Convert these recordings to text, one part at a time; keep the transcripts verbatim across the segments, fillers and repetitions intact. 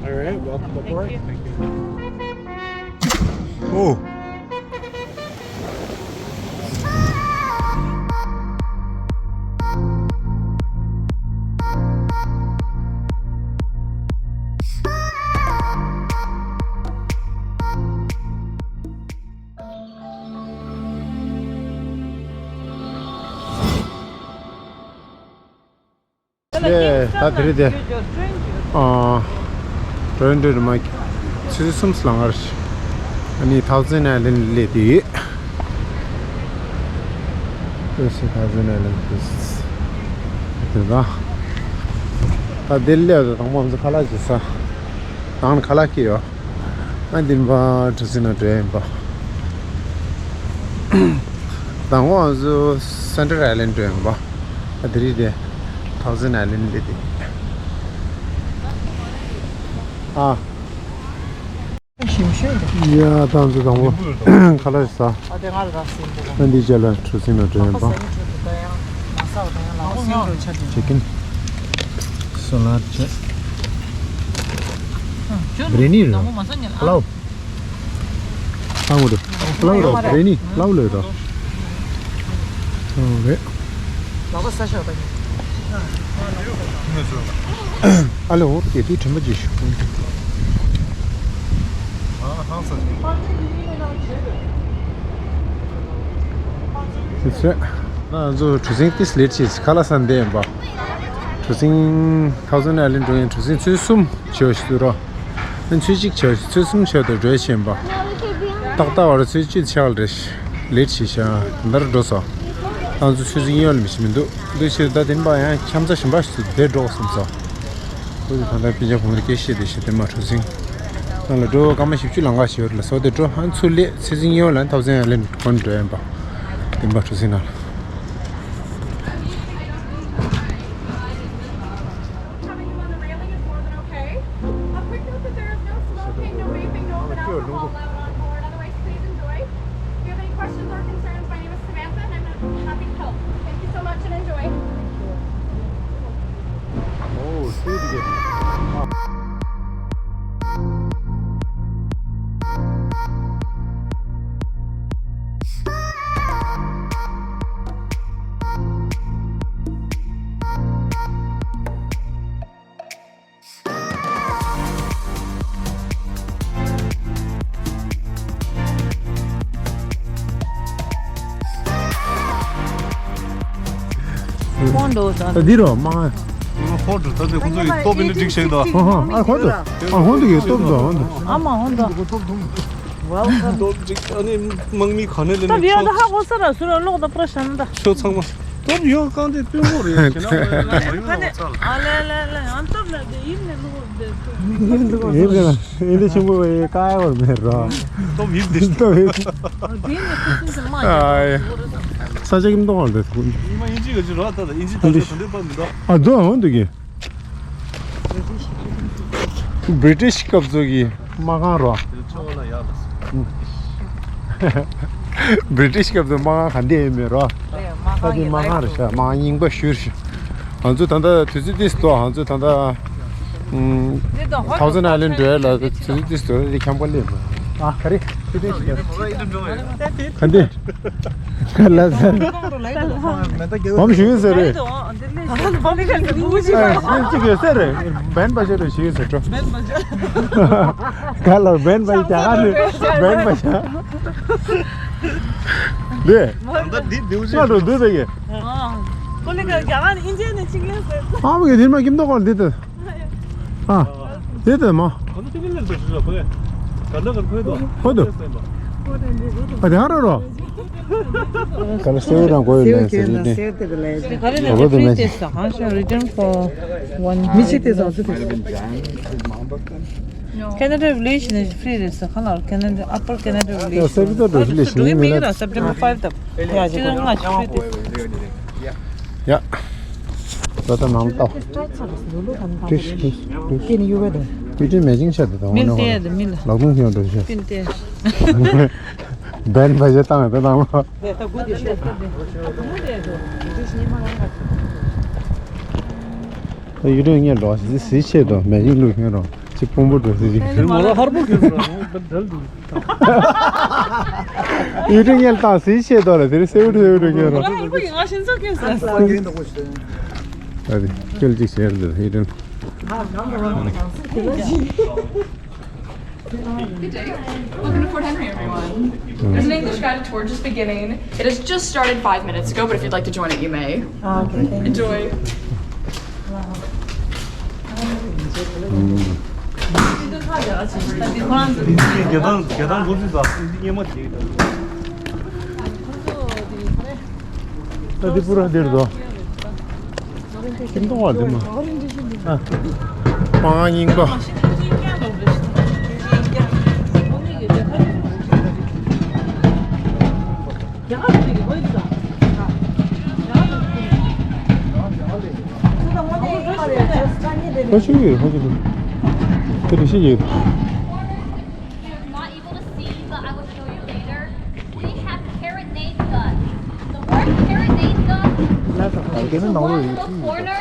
All right, welcome aboard. Thank you. Oh. ལས་ད་དེ་རིང་དེ། ཨ། ཊོ་རོན་ཊོ་ནས་མར་ཆུ་ཚོད་གསུམ་ལ་ང་ར། ཨ་ནི་Thousand Island སླེབས་བསྡད་ཡོད། ཨོ་ཤི་Thousand Island དེ། དེ་ད། ད་དེ་སླེབས་དང་དང་པོ་ང་ཚོ་ཁ་ལག་ཅིག་ཟ། ནང་ཁ་ལག་ཁྱེར་ཡོད། ཨ་འདི་ནས་ཕར་གྲུ་གཟིངས་ནང་འགྲོ་ཡ་ཡིན་པ། དང་པོ་ང་ཚོ་Central Island འགྲོ་ཡ་ཡིན་པ། ཨ་དེ་རིང་དེ་Thousand Island སླེབས་བསྡད། ཨ། ཞིམ་ཤོས་འདུག་ཡ་ད་ང་ཚོ་དང་པོ་ཁ་ལག་ཟ། ཨ་དེ་ང་ལ་ཟ་ཟིན་འདུག་ཨ་འདི་རྗེས་ལ་གྲུ་གཟིངས་ནང་འགྲོ་ཡ་ཡིན་པ། ལག་པ་ཟ་ཡིན་ཁྲོད་དུ་ད་ཡང་ན་ཚ་བ་ད་ཡང་ལག་པ་ཟ་ཡིན་ཁྲོད་ཆ་དེ། Chicken། Salad བྱས། ཨ་ཅོ་Biryani རེད། དང་པོ་མ་ཟ་ཉལ་ཨ། Pulao། ཨ་ངོ་རེད། Pulao རེད། Biryani། Pulao ལོས་རེད། ཨོ་རེད། ལག་པ་ཟ་ཤག་ད་ཉལ། ཨ་ལེ་འོ་དེ་དུས་དྲན་པ་ཅིག་ཞུ། དེ་ཚོད། ང་ཚོ་གྲུ་གཟིངས་ཏིས་ལེ་ཊི་བྱས་ཁ་ལག་ཟ་འདི་ཡིན་པ། གྲུ་གཟིངས་Thousand Island འགྲོ་ཡིན། གྲུ་གཟིངས་ཚོད་གསུམ་བྱས་ཞུ་རོགས། ཨ་ཚོད་གཅིག་བྱས་ཚོད་གསུམ་བྱས་དུ་འགྲོ་བཞིན་པ། ཏག་ཏག་བར་ཚོད་གཅིག་ཆགས་རེད། ལེ་ཊི་བྱས་ཤག་དེ་འདྲ་འགྲོ་སོང་། ང་ཚོ་ཚོད་གཟིངས་ཡོད་ལ་མི་ཤེས་མི་འདུག་འདུག་ཕྱིར་ད་དེ་འབའ་ཡང་འཁྱམ་ཚ་ཞིམ་པ་ཞིག་ཏུ་བསྡད་འགྲོ་བསམ་སོང་། ཁོ་ཚོ་ད་ལྟ་སྤུན་ཀྱག་བུ་མོ་དེ་སྐད་བཤད་དེ་བཤད་དེ་མ་གྲུ་གཟིངས་ནང་ལ་འགྲོ། སྐར་མ་བཞི་བཅུ་ལང་ག་ཞིག་ཡོད་རེད་ལ་བཟོ་དེ་འགྲོ། ཨ་ཚོད་ལས་ཚོད་གཟིངས་ཡོད་ལ་Thousand Island གོན་འགྲོ་ཡིན་པ། དེ་འབའ་གྲུ་གཟིངས་ནང་ལ། Having you on the railing is more than okay. A quick note that there is no smoking, no vaping, no open alcohol allowed on board. Otherwise, please enjoy. If you have any questions or concerns, my name is Samantha, and I'm happy to help. Thank you so much and enjoy. Oh, see you again. ཁོང་འགྲོ་ད། ད་འདི་རོ་མ། ཁོང་འགྲོ་ད་ནི་ཁོང་ཚོ་ཡི་སྟོབས་ཡིན་འགྲིག་ཤེས་ད། ཧ་ཧ། ཨ་ཁོང་འགྲོ། ཨ་ཁོང་འགྲོ་ཡི་སྟོབས་ད་ཧོན་ད། ཨ་མ་ཧོན་ད། Welcome. སྟོབས་འགྲིག་ཨ་ནི་དམག་མི་ག་ནས་ལེན་ད་ནས་བི་ཡ་ཆོ་ད་ཧ་གོ་ས་ར་སུ་ར་ལོག་ད་པྲ་ཤ་ན་ད། ཆོ་ཚང་མ། སྟོབས་ཡོད་རྐང་དེ་དཔོན་པོ་རེད། ཁྱེད་རང་ལ་མ་ཡོང་ན་ངོ་ཚ་ལ། ཨ་ལེ་ལེ་ལེ་ཨ་སྟོབས་ལ་དེ་ཡིན་ནས་ལོག་དེ་སྟོབས། ཡིན་ལ་ཡིན་ལ་ཆེན་པོ་བའི་ཀ་ཡ་བར་མེད་ར། སྟོབས་ཡིན་དེ། སྟོབས་ཡིན། དེ་ནས་ཁུ་སིམ་སིམ་མ་ཨ་ཡ། ས་ཆ་ཀིམ་ཏོང་བར་དེ་ཁུ། ཉི་མ་ཡིན་གཅིག་ག་ཅི་རོ་ད་ད་ཡིན་གཅིག་ད་ད་ད་འདོད་པ་མི་འདུག་ཨ་འདོད་འོང་འདུག་གི། British སྐབས་སུ་གི་མ་ཁང་རོ། British སྐབས་སུ་མ་ཁང་ག་འདྲ་ཡིན་མེད་རོ། ད་དེ་མ་ཁང་རེད་ཤག་མ་ཁང་རྙིང་པ་ཞུ་ཞུ། ང་ཚོ་ད་ལྟ་དུས་ཚོད་ཏིས་ཏོ་ང་ཚོ་ད་ལྟ་Thousand Island འགྲོ་ཡ་ལ་དུས་ཚོད་ཏིས་ཏོ་དེ་འཁྱམ་པ་སླེབས་རོ། ཨ་ག་རེ་ཁྱི་ཏོ་ཞིག་ག་འདི། ལ་ས། བམ་ཞུ་ཡིན་ཟེར་རེད། ཨ་ཅིག་ཡོད་ཟེར་རེད། བན་པ་ཞེ་རེད་ཞུ་ཡིན་ཟེར་འགྲོ། ག་ལ་བན་པ་རྒྱ་གར་ནས་བན་པ་ཞེ། འདི། ང་འགྲོ་འདུག་ཟེར་གི། ཀོ་ལི་ག་རྒྱ་གར་ནས་ཨིན་ཇི་ནས་ཅིག་ལེན་ཟེར། ཨ་མ་གི་དེ་མ་ཀིམ་ཏོ་ཀོ་ལ་འདི་ད། ཨ། དེ་ལྟར་མ། ཁོ་ཚོ་ཏི་ལི་ལེར་དུ་ཞུ་ལ་ཁོས། ག་འདྲ་གར་ཁོས་དོ། ཁོ་དོ། ཨ་དེ་ཧ་ར་རོ། ག་ལ་སེའུ་རང་གོ་ཡོད་ལན་ཟེར་ཡོད་ནི། ག་རེ་ལ་བྲི་ཏེ་ས་ཧང་ཤ་return for one མི་ཆི་ཏེ་ས་ཟུ་ཏེ། Canada Village ནས་free རེད་ས་ཁ་ལ་Canada Upper Canada Village། ཡ་ས་བི་ཏ་འགྲོ་ཞི་ལེ་ཞི་ཡིན་མི་ལ། September five དང་། ཡ་ཅི་ལ་ང་ཞི་ཏེ། ཡ། ད་ལྟ་ནང་ལྟ། ཏིས་ཏིས་ཏིས། པི་ཏི་མེ་ཅིང་ཆ་དེ་དང་མིལ་ཏེ་དེ་མིལ། ལག་ཐུང་ཁྱོད་འགྲོ་ཤེས། པིན་ཏེ། བན་བ་ཞེ་བཏང་བའི་བཏང་ལོ། ད་ཡུལ་གྲོང་ངེར་འགྲོ་ཟི་ཟི་ཆེད་དུ་མེ་ཅིང་བླུགས་ཁྱོད་རང་། ཅིག་དཔོན་པོ་འགྲོ་ཟེར་ཅིག་ང་ལ་ཧར་པོ་ཁྱོད་ཟེར་བ་འདྲ་འདུག་ཡུལ་གྲུ་སྔོན་ལ་བཏང་ཟིན་བཤད་དོ་ལ་དེ་རིང་སེའུ་སེའུ་འགྲོ་ཁྱོད་རོ། ཧར་པོ་ཡིན་ང་ཤིན་ཙོ་ཁྱོད་ཟེར། ཨ་རེ་ཁྱོད་ཅིག་བཤད་འདུག་ཡུལ་གྲུ། Good day. Welcome to Fort Henry, everyone. There's an English guided tour just beginning. It has just started five minutes ago, but if you'd like to join it, you may. Ah, okay, thank you. Enjoy. རྒྱ་ཐང་རྒྱ་ཐང་འགོ་ཚུགས་ས་འདི་སྙེ་མ་དེ་ད་འདི་པུ་ར་འདིར་འདུག་ཁྱིམ་སྟོང་བ་འདི་མ། ཨ། སྤང་རྙིང་པ། ཁ་ཤས་ཡོད་ཁ་ཤས་ཡོད། དེ་རེ་ཤི་ཡོད། You're not able to see, but I will show you later. We have carrot nade gun. The word carrot nade gun is going to go into the corner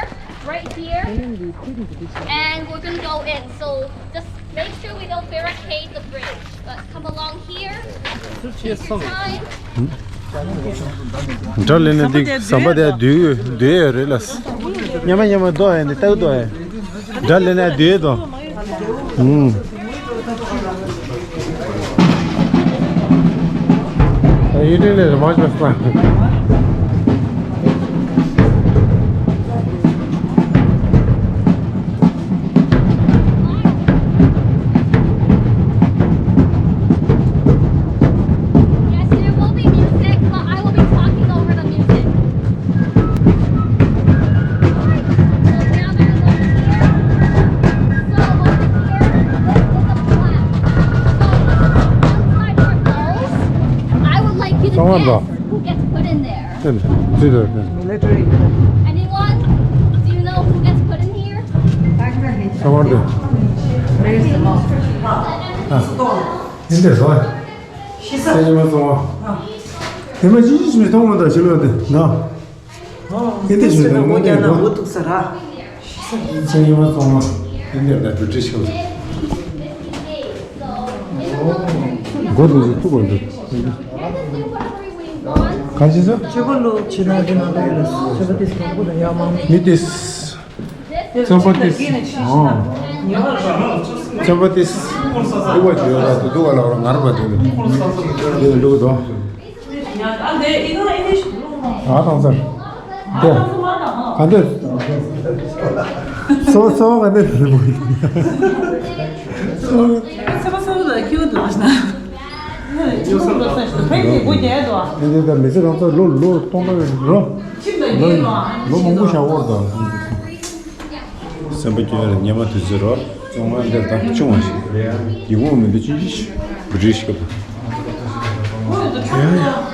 right here, and we're going to go in. So just make sure we don't barricade the bridge, but come along here. Take your time. འདྲ་ལེན་ན་འདི་ཟམ་པ་དེ་བསྡུས་བསྡུས་ཡོད་རེད་ལ། ཉམས་ཉམས་རྡོ་ཡ་འདི་ལྟག་རྡོ་ཡ། འདྲ་ལེན་ན་བསྡུས་དོ། ཨུམ། ཡུལ་གྲུ་ལས་མ་ཤོར་ས། Yes, there will be music, but I will be talking over the music. Alright, so now they're going here. So over here, this is a flag. So, outside our goals, I would like you to guess who gets put in there. Military. Anyone? Do you know who gets put in here? Someone do. Where is the most? ཨ། འདི་འདྲ་བཟོ། ཤི་ས། སེམས་ཉི་མ་བཙོང་བ། དེ་མ་ཅི་ཅི་ཞིག་མི་གཏོང་མ་འདུག་ཕྱི་ལོགས་དེ་ན། འདི་འདྲ་ཞིག་མི་གཏོང་མ་འདུག་འོ་འདུག་ས་ར། སེམས་ཉི་མ་བཙོང་བ། འདི་འདྲ་ད་བྲུ་ཏྲིས་ཤོག་སྒོ་དེ་ཚོ་བཙུགས་པ་འདུག་གང་ཅི་ཟེར། ཆོས་པ་ལོ་ཆེ་ན་དེ་ན་ལོ་ཡོད་ལ་ཆོས་པ་དེ་སྐད་པོ་དང་ཡ་མང་མི་དེ། བཙོན་པ་ཏིས། ཨོ། བཙོན་པ་ཏིས། ལུག་པ་བྱོས་ལ་དུ་དུ་བ་ལ་བ་ངར་བ་དུ་དུ་ལུག་དོ། ཨ་ཐང་སར། དེ། ག་འདི། སོ་སོ་ག་འདི། སོ་སོ་ལ་ཁྱོད་ལ་ན། འདི་འདི་ད་མི་ཚེ་རང་ཚོ་ལོ་ལོ་སྟོང་ཕྲག་རེད་རོ། ཁྱིམ་དང་ལོ་རྒྱུད་ལ་ལོ་མང་པོ་བཞག་འོར་དང་། སེམས་པ་སྐྱོ་ཡ་ལ་ཉེ་མ་དུས་ཚོད་རོ། བཙོན་ཁང་འདིར་དང་ཆུང་བ་ཞིག་རེད་ཡ། ཡིག་ངོ་མི་འདུག་ཅི་ཞིག་བྲིས་ཤིག་ག་ཡ་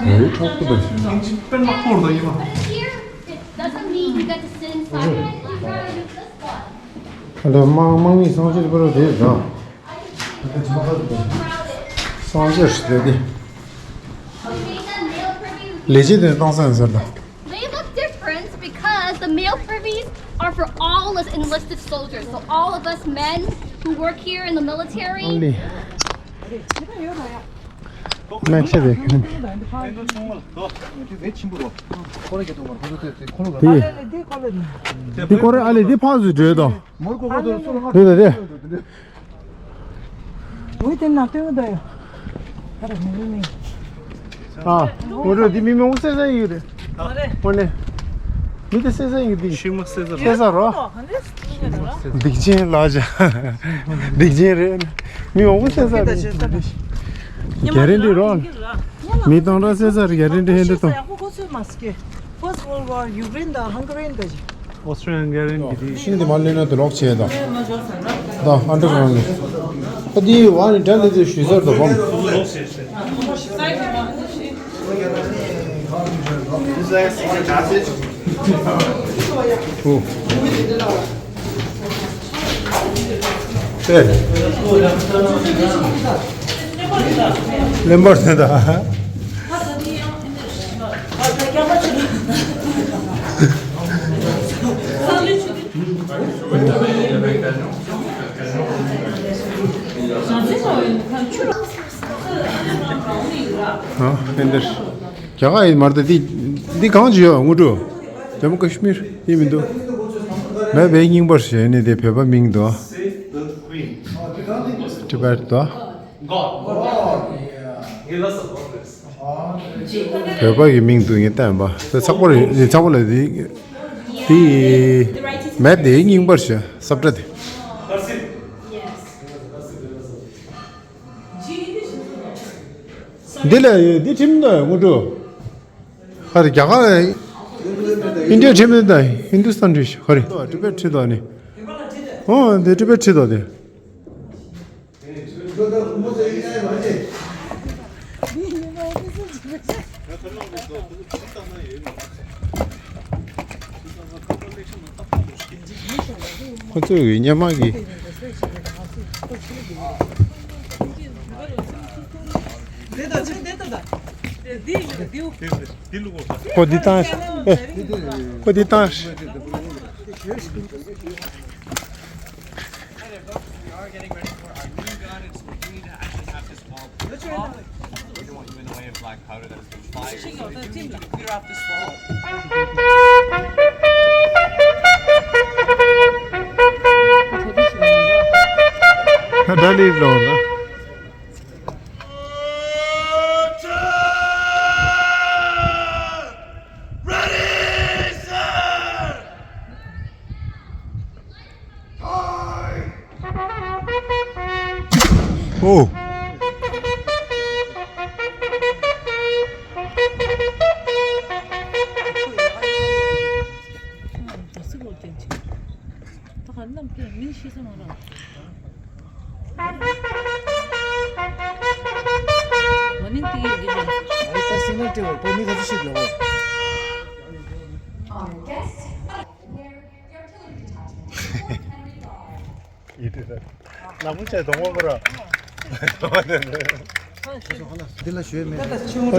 ཡ་རེད་ཁྲག་པོ་དང་། དཔེར་ན་ཁོར་དང་ཡིན་པ། Doesn't mean you get to sit inside. You gotta use this one. ཨ་ད་དམག་དམག་མི་སང་ཕོད་པོ་ར་དེ་དང་། སངས་རྒྱས་སྲིད་དེ། ལས་བྱེད་དེ་གཏོང་ས་ཡིན་ཟེར་ད། They look different because the male privies are for all us enlisted soldiers. So all of us men who work here in the military. ཨོ་ལི། མེག་ཤ་དེ། དེ། དེ་ཀོ་རེ་ཨ་ལི་དེ་ཕག་ཟུ་འདྲེ་དང་། དེ་དེ་དེ། འོ་དེ་ནག་ཏོ་ད་ཡ། ཨ་ར་མི་མི་མི། ཨ། འོ་རེད་འདི་མི་མང་པོ་བསད་ས་ཡོད་རེད། འོ་ནས། མི་དེ་བསད་ས་ཡོད་དེ། ཤི་མ་བསད་ས་རེད། བསད་ས་རོ། སྡིག་ཅན་ལ་ཇ། སྡིག་ཅན་རེད། མི་མང་པོ་བསད་ས་རེད། རྒྱ་རི་འདི་རོ། མི་སྟོང་ཕྲག་བསད་ས་རེད་རྒྱ་རི་འདི་ཧེ་འདི་དང་། First World War Ukraine དང་Hungary དང་། Austrian Hungarian གི་དེ། ཤིང་དེ་མ་ལེན་ན་དུ་ལོག་བྱས་དང་། ད་ཨ་འདྲ་རང་ནས། ད་དེའི་བ་ནི་འདྲ་ལེ་ཚོས་ཞུས་ཚར་དུ་བམ། ཨོ། ཨེ། ལེན་པར་ཟེར་ད། ཨ་ཨེ་འདིར་རྒྱ་གར་ཡིན་མ་རེད། འདི་འདི་གང་ཅི་ཡོད། དངོས་གྲུབ། ཇམ་མུ་ཀ་ཤི་མིར་ཡིན་མི་འདུག་མེད་པའི་རྙིང་པར་ཞེས་ནི་དེ་བོད་པ་མིང་དུ། Tibet དུ། བོད་པ་གི་མིང་འདུག་ངས་བལྟས་པ་དེ་ཚགས་པར་རེད། ཚགས་པར་ལ་དེ་དེ་མེད་དེ་རྙིང་པར་ཞེས་ས་བཀྲ་དེ། འདི་ལ་འདི་ཁྲིམས་དང་དངོས་གྲུབ། ཧ་རེ་རྒྱ་གར། ཨིན་ཌི་ཡ་ཁྲིམས་དང་ཧིན་དུ་སྟན་ཁྲིམས་ཧ་རེ། ཏི་བེཊ་ཁྲིད་དོ་ནི། ཨོ་འདི་ཏི་བེཊ་ཁྲིད་དོ་དེ། ཁོ་ཚོས་སྔོན་མ་གི། ཁོ་འདི་བཏང་། ཨེ། ཁོ་འདི་བཏང་། We don't want you in the way of black powder that has been flying. So you need to clear off the swamp. ད་ལི་ལོ་ན། Ready, sir! ཨོ། Our guest, where your killer detachment support and regard. ཡིད་དེ་ནག་པོ་བྱས་གདོང་པ་པོ་ར། འདི་ལ་ཞོལ་མེད། ཨ་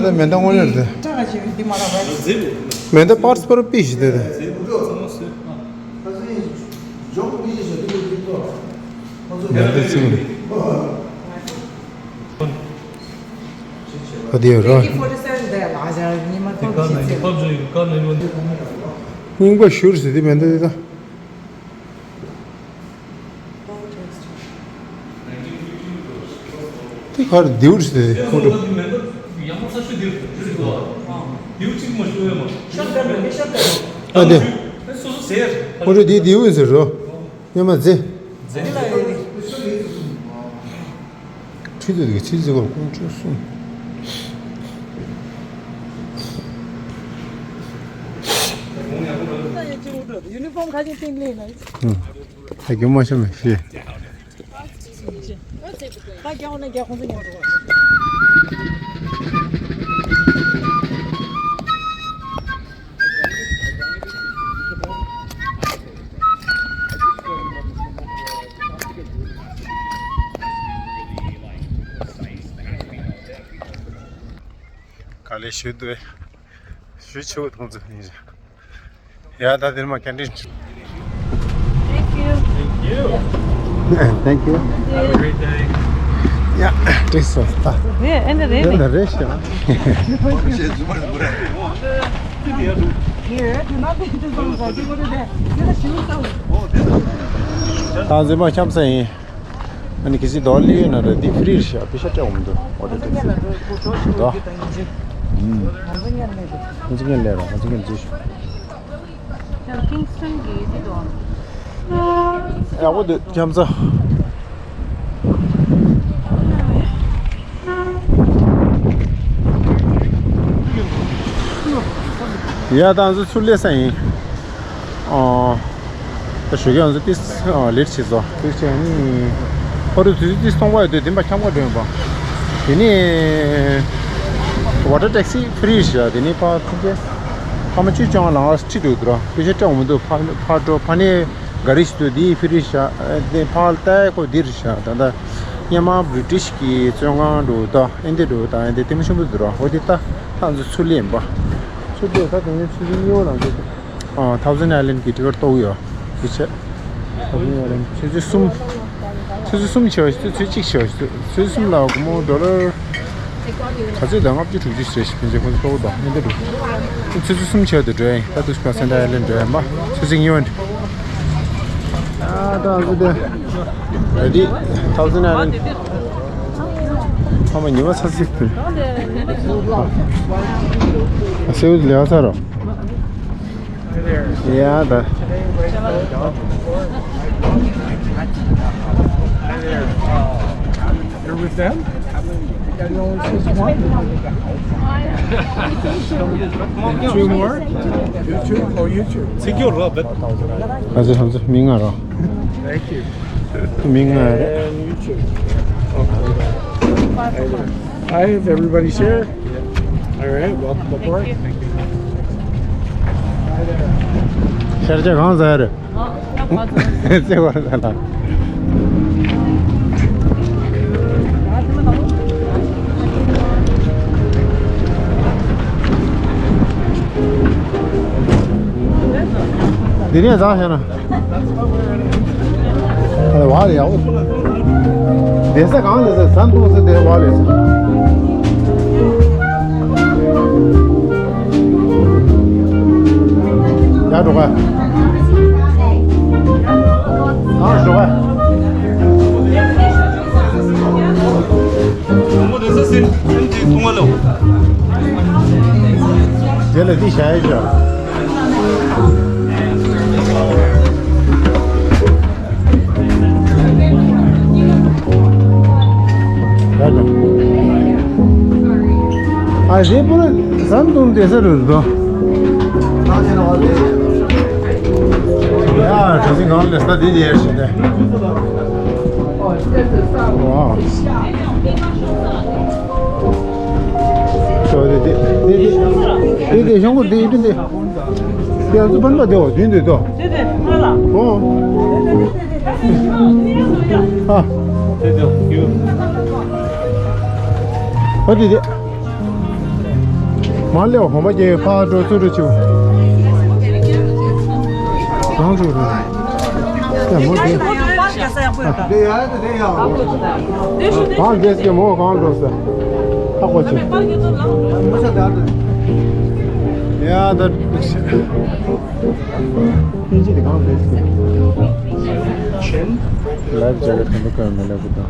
ད་མེ་མདའ་དངོས་གནས་རེད། མེ་མདའ་པར་སི་པར་པི་ཞིག་དེ་དེ། མེ་མདའ་ཚིག་ཨ་དེ་ཡོད་ར། རྙིང་པ་བཞུར་ཟེར་དེ་མེ་མདའ་དེ་ད། དེ་ག་རེ་ལྡེའུ་རེད་ཟེར་ཁོང་ཁྲོ། ཨ་དེ། ཁོང་ཁྲོ་དེ་ལྡེའུ་ཡིན་ཟེར་རོ། སྔོན་མ་རྫི། ཁྲི་དེ་དེ་ཚིལ་ཚིལ་གོར་ཁོང་ཁྲོ་སོང་། ཡུ་ནི་ཕོམ་ཁ་ཅིག་སྟེང་ལེན་ན། ད་རྒྱུ་མ་ཤོར་མེད་ཤེས། ད་རྒྱ་འོ་ན་རྒྱ་ཁོང་ཚོ་ཉོ་འགྲོ་བ། ག་ལེ་ཞུ་འདོད། ཞུ་ཆེ་བོ་མཐོང་ཚོད་ཡིན་རེད། ཡ་ད་དེར་མ་ཀན་ཊིན། Thank you. Thank you. Thank you. Have a great day. Yeah, this is the. Yeah, and the rain. And the rest. Here, do not be too long. ད་འཛིན་མ་འཁྱམ་ས་ཡིན། ཨ་ནི་གལ་སྲིད་རྡོ་ལི་ཡོད་ན་ར་འདི་ཧྥི་རི་རེད་ཤག་པེ་ཤ་སྤྲད་འོང་འདུག་ཨོ་རེད་རེད། འདུག་ང་ཚོ་ངན་ལས་ར་ང་ཚོ་ངན་འཛུལ་ཤོག Kingston གི་འདི་དང་། ཡག་པོ་འདུག་འཁྱམ་ས། ཡ་ད་ང་ཚོ་ཚུར་སླེབས་ས་ཡིན། ཨོ། ད་ཞོགས་ཀས་ང་ཚོ་ཏིས་ཨོ་ལེཊ་བྱས་སོང་། ཏིས་བྱས་ནི། ཨོ་རུ་དུས་ཚོད་ཏིས་སྟོང་པ་ཡོད་དུས་དེ་འབའ་འཁྱམ་ག་འགྲོ་ཡོང་པ། དེ་ནི། ཝ་ཊར་ཊེག་སི་ཧྥི་རི་ཞེས་དེ་ནི་ཕ་ཐུག་གེ། ཕ་མ་བཅུ་བཅོ་ལྔ་ལ་ང་ཁྲིད་འགྲོ་དུས་ར་པེ་ཤ་སྤྲད་འོང་མི་འདུག་ཕ་ཕ་འགྲོ་ཕ་ནི་ག་རེ་ཞིག་འདུག་འདི་ཧྥི་རི་ཤ་དེ་ཕ་ལ་ལྟ་ཡ་ཁོ་འདིར་ཤ་ད་ལྟ་སྔོན་མ་བྷི་རི་ཊིཤ་གི་བཙོན་ཁང་འགྲོ་ད་ཨིན་དེ་འགྲོ་ད་ཨིན་དེ་ལྟད་མོ་ཆེན་པོ་འདུག་ར། འོ་དེ་ད་ད་ང་ཚོ་ཚུར་སླེབས་པ། ཚུར་སླེབས་ད་དེ་ནས་ཆུ་ཚོད་གཉིས་པ་ལ་འགྲོ་ད། ཨ་ཐའུ་ཟན་ཨའི་ལན་གྱི་ཊི་ཀེཊ་གཏོང་གི་ཡོད། དེ་བྱས། ཐའུ་ཟན་ཨའི་ལན་ཆུ་ཚོད་གསུམ། ཆུ་ ཆུ་ཚོད་གསུམ་བྱས་པ་ཞིག་ཚོད་གཅིག་བྱས་པ་ཞིག་ཚོད་གསུམ་ལ་སྒོར་མོ་ཌོ་ལར་ག་ཚོད་དང་ལྔ་བཅུ་དྲུག་ཅུ་ཞིག་རེད་ཞིག་ཕན་ཆད་ཁོང་ཚོ་ལྟོ་གོ་དང་ཨེ་འདི་འགྲོ། ཆུ་ཚོད་གསུམ་བྱས་དུ་འགྲོ་ཡིན་ད་དུ་ཤི་པ་སེན་ཊར་ཨའི་ལན་འགྲོ་ཡིན་པ་ཆུ་ཚོད་གཉིས་པ་འདི། ཨ་ད་ཨ་ཙི་དེ་རེ་ཌི་ཐའུ་ཟན་ཨའི་ལན། ཨ་མ་ཉི་མ་ཚ་ཚིག་ཕུལ། ཨ་སེའུ་ལེ་བ་ཚ་རོ། Yeah, the. You're with them? Two more? YouTube? Oh, YouTube. Thank you. Thank you. And YouTube. Hi, if everybody's here. All right, welcome aboard. ཤར་ཆ་གང་ཟ་རེད། ཨ་ཨ་ཙི། ཙེ་བ་ཟ་ལ། འདི་ནས་ཟ་ཤེས་ན། ཨ་བ་ལས་ཡག་པོ། བསྡད་ས་གང་ལས་ས་ཟ་འདུག་ས་དེ་བ་ལས་ས། ཡར་འགྲོ་ག་ཨ་འགྲོ་ག་དེ་ལ་འདི་བྱ་ཡི་ཅག་ཨ་རེ་པུ་ར་ཟམ་དུང་དེ་ས་རུ་རུ། ཡ་གྲོ་སིང་གང་ལས་ས་དེ་དེ་ཡར་ཞིག་དེ། ཨོ། ཤོ་དེ་དེ་དེ་དེ་དེ་དེ་ཤོང་གུར་དེ་ཡིན་དེ། དེ་ང་ཚོ་ཕན་པ་དེ་བ་དུས་འདི་དོ། དེ་དེ་ཕ་ལ། ཨོ། ཨ། དེ་དེ་ཡུ། ཨ་དེ་དེ། མ་ལེའོ་ཧོ་མ་གྱེ་ཕ་འགྲོ་ཚུར་འགྲོ་ཆུ། གང་འགྲོ་རེད། ཡ་མོ་དེ། གང་རྒྱས་ཀྱི་མོ་གང་འགྲོ་ས། ཧ་གོ་ཆུ། ཡ་ད། ཕིན་ཇི་དེ་གང་རྒྱས་ཀྱི། ལབ་བྱ་གི་ཐོན་པ་ཀ་མེ་ལ་གི་དང་།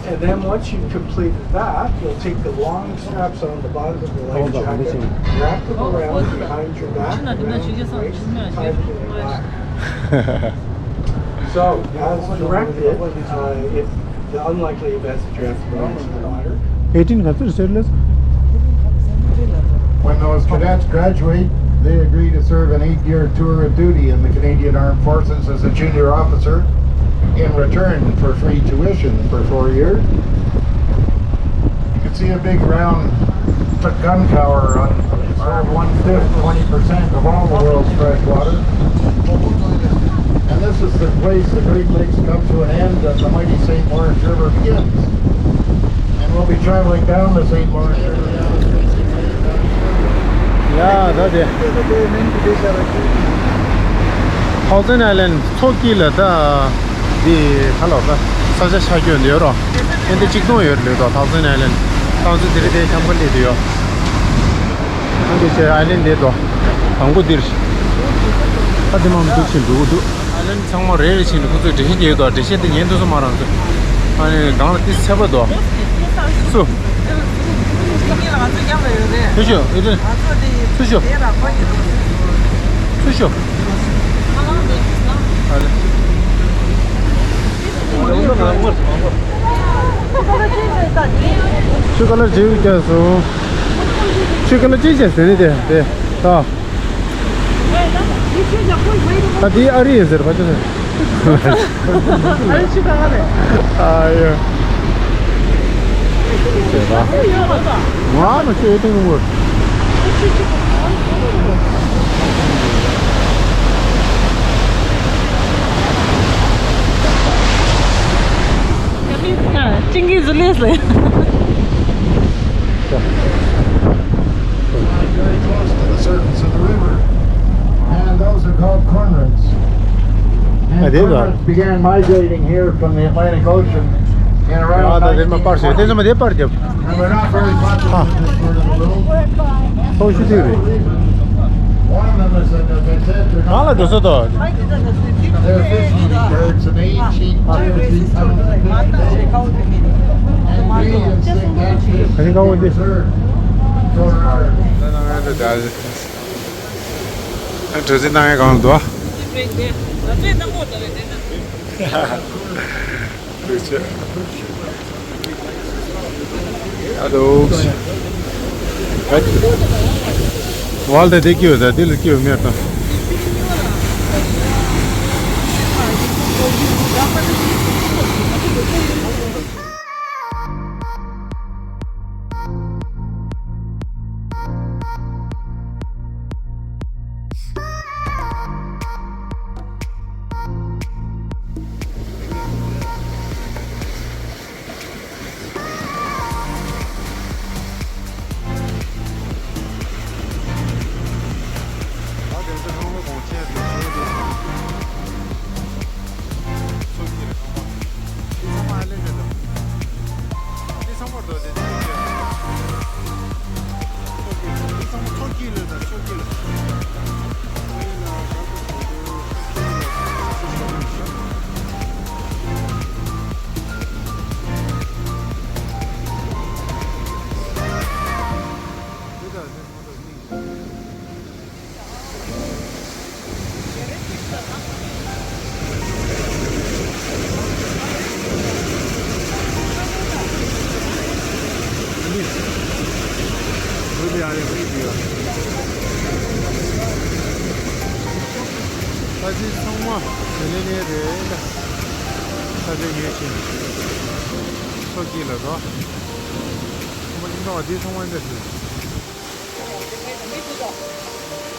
And then once you've completed that, you'll take the long straps on the bottom of the life jacket, wrap them around behind your back, around your waist, tie them in a knot. So, as directed, uh, if the unlikely events that you have to go into the water, eighteen ག་ཚོད་རེད་ཟེར་ལས། When those cadets graduate, they agree to serve an eight-year tour of duty in the Canadian Armed Forces as a junior officer in return for free tuition for four years. You can see a big round gun tower on around one-fifth, twenty percent of all the world's fresh water. And this is the place the Great Lakes come to an end and the mighty Saint Lawrence River begins. And we'll be traveling down the Saint Lawrence River. ཡ་ད་དེ། ཐའོ་ཟན་ཨའི་ལན་མཚོ་དཀྱིལ་ལ་ད། འདི་ཁ་ལོ་ཀ་ས་ཆ་ཆ་སྐྱོན་འདི་ཡོད་རོ། ཨེ་འདི་གཅིག་སྟོང་ཡོད་རེད་ལོས་དོ་ཐའོ་ཟན་ཨའི་ལན། ཏང་ཙུ་དེ་རི་དེ་ཁྱམ་ཁ་ལི་དུ་ཡོད། ཨ་འདི་ཆེ་ཨའི་ལན་འདི་དོ། དང་པོ་འདིར། ཨ་འདི་མ་མི་འདུག་ཕྱིན་འགྲོ་གི་འདུག་ཨའི་ལན་ཚང་མ་རེ་རེ་བྱས་ནས་ཁོ་ཚོས་འགྲེལ་བཤད་རྒྱག་ཡོད་དོ། འགྲེལ་བཤད་དེ་ཉན་འདུག་སོ་མ་རང་ཚོས། ཨ་ནི་སྒང་ལ་ཏི་སེ་པ་དོ། སུ། ཐུ་ཤོ་ཨེ་ཏི། ཐུ་ཤོ། ཐུ་ཤོ། ཨ་ལེ། ཆུ་ཀ་ལར་བརྗེ་བའི་རྒྱ་སོ། ཆུ་ཀ་ལར་ཅི་བྱས་ཟེར་ནི་དེ་དེ་ད། ད་དེ་ཨ་རི་ཡིན་ཟེར་ཕ་ཆུ་ཟེར། ཨ་རི་ཆུ་ག་རེད། ཨ་ཡ། ཟེར་བ། ང་ནི་ཆུ་ཡོད་དུ་ཡོང་གི། ཅིང་གི་ཟུ་ལེས་ལེ། Very close to the surface of the river. And those are called cormorants. ཨ་དེ་ལ། Birds began migrating here from the Atlantic Ocean in around ཨ་ད་དེ་མ་པར་ཞིག་དེ་ཚོ་མ་དེ་པར་རྒྱབ། And we're not very popular in the world. ཨ་ལ་འགྲོ་ས་དོ། They're fishing birds and they eat sheep, deer, sheep, and we instinct that fish to be preserved for our ད་ནང་ཡོད་དོ། ད་གྲོས་གཞི་གནང་ཡ་གང་འདུག་ཨ་དོ། ཝལ་དེ་དེ་ཀྱི་ཡོད་ད་དེ་ལ་ཀྱི་ཡོད་མེད་དང་། ས་ཆ་ཚང་མ་དེ་ནས་ནས་རེད་ལ། ས་ཆ་ཉོས་ཤིང་། མཚོ་དཀྱིལ་ལ་འགྲོ། ཚང་མ་ཡིན་ནོ་འདི་ཚང་མ་འདི་རེད།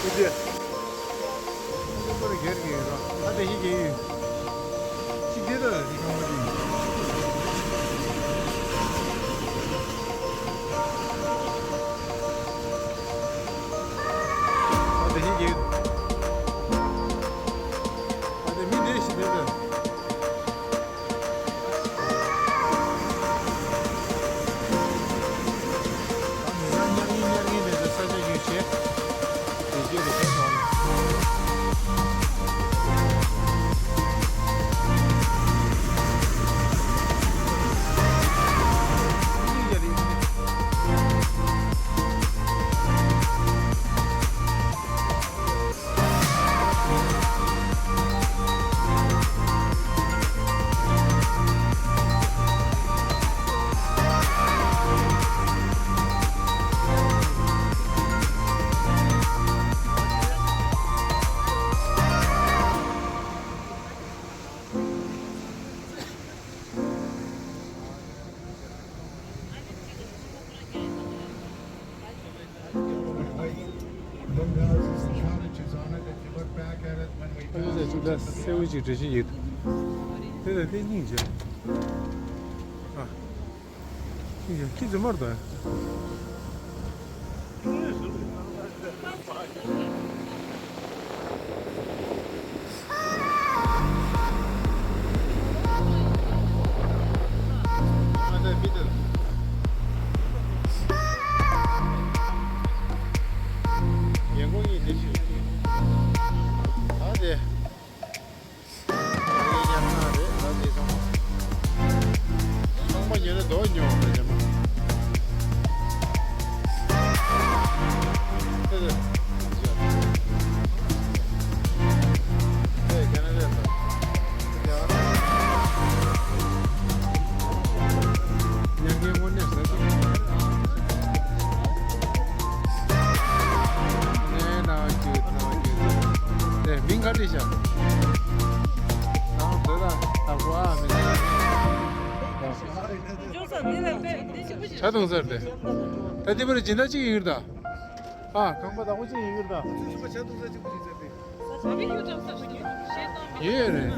ཨུ་ཅེ། ཨུ་ཅེ་པར་སྒེར་གྱི་རོ། ཨ་དེ་ཧི་གི་ཡིན། ཅི་དེ་ད་རི་ཁང་མ་དེ་ཡིན། ཨ་དེ་ཧི་གི་ཡིན། ཨ་དེ་མི་དེ་ཤི་དེ་ད། ཨ་ནི་ཅིག་ད་གསལ་བོ་ཅིག་འགྲེལ་བཤད་ཡོད། དེ་ལ་དེ་སྙིང་རྗེ། ཨ། སྙིང་རྗེ་ཁྱི་རྫུན་མར་དང་། ཚང་མ་ཉོས་ན་རྡོ་ཉོ་བ་རེད་མ། ཨེ་རེད། ཨེ་ཁ་ན་ཌ་ལ། ཉན་མཁན་དངོས་གནས་ཟ་ཐུབ། ནས་ན་ཁྱོད་ན་ཁྱོད་དེ་མིང་ག་འདྲ་བྱ། ནང་དེ་ལ་ད་གོ་ཨ་མི་ནས། ཇ་དུང་ཟེར་ཏེ། ད་དེ་བར་སྦྱིན་བདག་གཅིག་ཡིན་གྱི་རེད་ད། ཨ་ཁང་པ་བདག་པོ་གཅིག་ཡིན་གྱི་རེད་ད། ཡོད་རེད།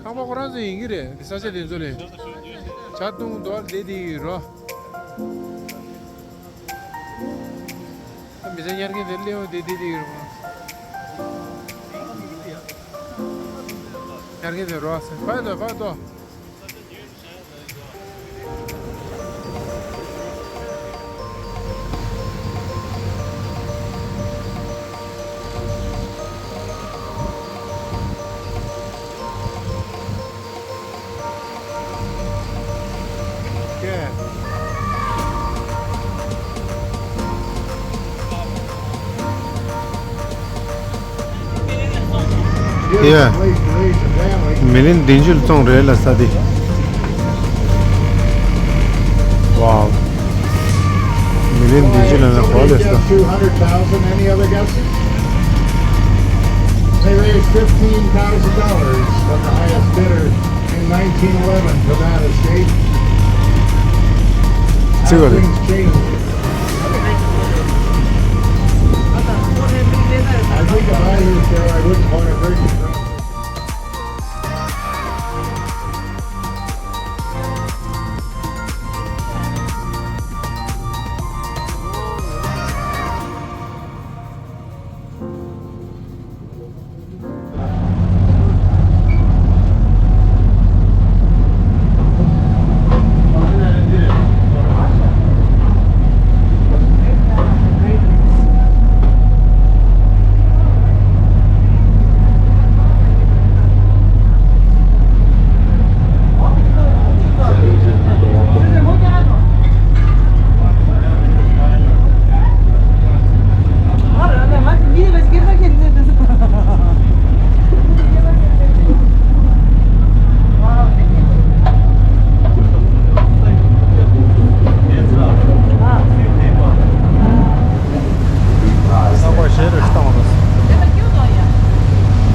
ཁང་པ་ཁོ་རང་ཚོ་ཡིན་གྱི་རེད་དེ་ས་ཆ་དེ་ཚོ་ལས། ཇ་དུང་དོར་བསྡད་དེ་ཡིན་རོ། ད་མི་ཚེ་ཉར་མཁན་དེ་སླེབས་འོང་དེ་དེ་དེ་ཡོད་རེད་མ། Target the rocks. Find the, find the. Yeah. མི་ལིན་བདུན་ཅུ་ལ་བཙོང་རེད་ལ་ས་དེ། Wow. མི་ལིན་བདུན་ཅུ་ལ་ན་གོ་ལེ་ས། Two hundred thousand, any other guesses? They raised fifteen thousand dollars from the highest bidder in nineteen eleven for that estate. How things change. I think if I was there, I wouldn't want to break it.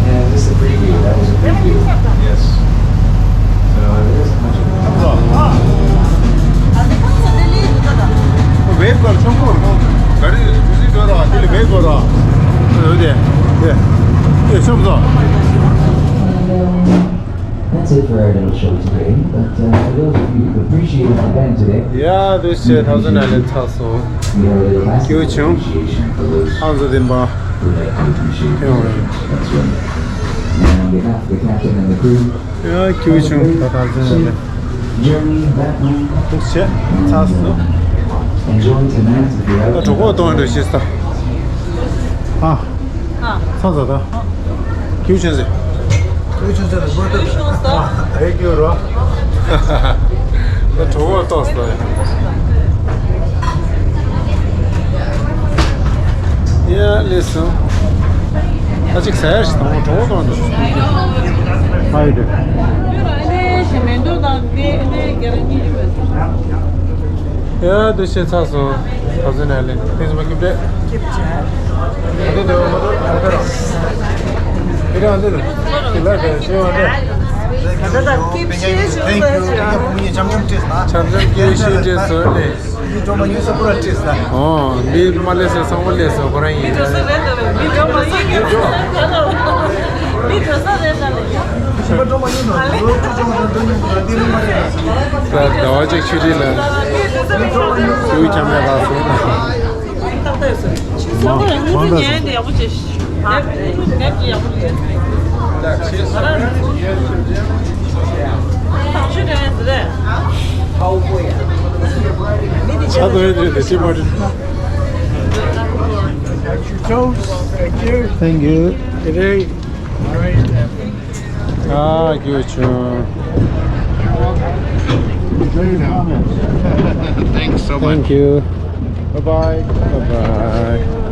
Yeah, this is a preview. That was a preview. Yes. So, it isn't much of a ཝེབ་གར་ཆུང་ཀུ་ག་རེ་ཇུ་ཟི་འགྲོ་ར་དེ་ལ་ཝེབ་གོ་ར། ཡོད་དེ། དེ་དེ་ཆོབ་ཚོ། That's it for our little show today. But uh, for those of you who appreciated the band today, yeah, this year Thousand Island ཚར་སོང་། We have a little lasting appreciation for those ཁྱེད་ཚོ་བདེན་པ། Who like to appreciate the band. That's right. And on behalf of the captain and the crew, yeah, ཁྱེད་ཚོ་ད་Thousand Island journey back home. ཐུགས་རྗེ་ཆེ། ཚར་སོང་། Enjoy tonight if you have གྲོད་ཁོག་གཏོང་འདྲ་ཞིག་ས། ཨ། ཨ། ཚ་ཚ་ད། ཁྱེད་ཆེན་ཟེར། ཁྱེད་ཆེན་ཟེར་ལ་བོད་དུ། ཨ། ཨེ་ཁྱེད་རོ། ད་གྲོད་ཁོག་ཏོག་ཙམ། ཡ་ལེས་སོང་། ད་ཅིག་ཟ་ཡ་ཞིག་དང་གྲོད་ཁོག་ཏོག་ཙམ། ཨ་ཡོད་དེ། ཡ་འདུ་ཤེས་ཚ་སོང་། ད་ཟེར་ན་ལེ། ཕེབས་མ་སྐྱིད་པྲེ། སྐྱིད་པ་བྱས། ཨ་འདི་འདི་འོ་མ་འདི་འདི་ར། འདི་ར་འདི་ར། འདི་ལ་འདི་ཤེས་པ་འདི། ད་ད་སྐྱིད་ཤེས་ཤུགས་ཟེར་ཞིག་འཆམ་འཆམ་སྐྱིད་ཤེས་སྐྱིད་ཟེར་ལེ། འདི་སྒྲོལ་མ་ཡོད་ས་པུ་ར་སྐྱིད་ས། ཨོ། འདི་མ་ལེ་ས་ཚང་མ་ལེ་ས་ཁོ་རང་ཡིན། འདི་འགྲོ་ས་རེད་ད་ལེ། འདི་སྒྲོལ་མ་ཡིན་གྱི་འགྲོ། འདི་འགྲོ་ས་རེད་ད་ལེ། ད་ཟླ་བ་གཅིག་ཆུ་ཁྲིད་ལ། ཁྱུ་ཁྱམ་ལ་ལགས་སོ། Thank you. Ah, good job. Thanks so much. Thank you. Bye bye. Bye bye.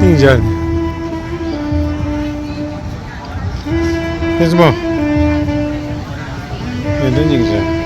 ཨིན་ཇན། ཕེ་སི་བུག་ཡོན་ཏན་སྙིང་རྗེ།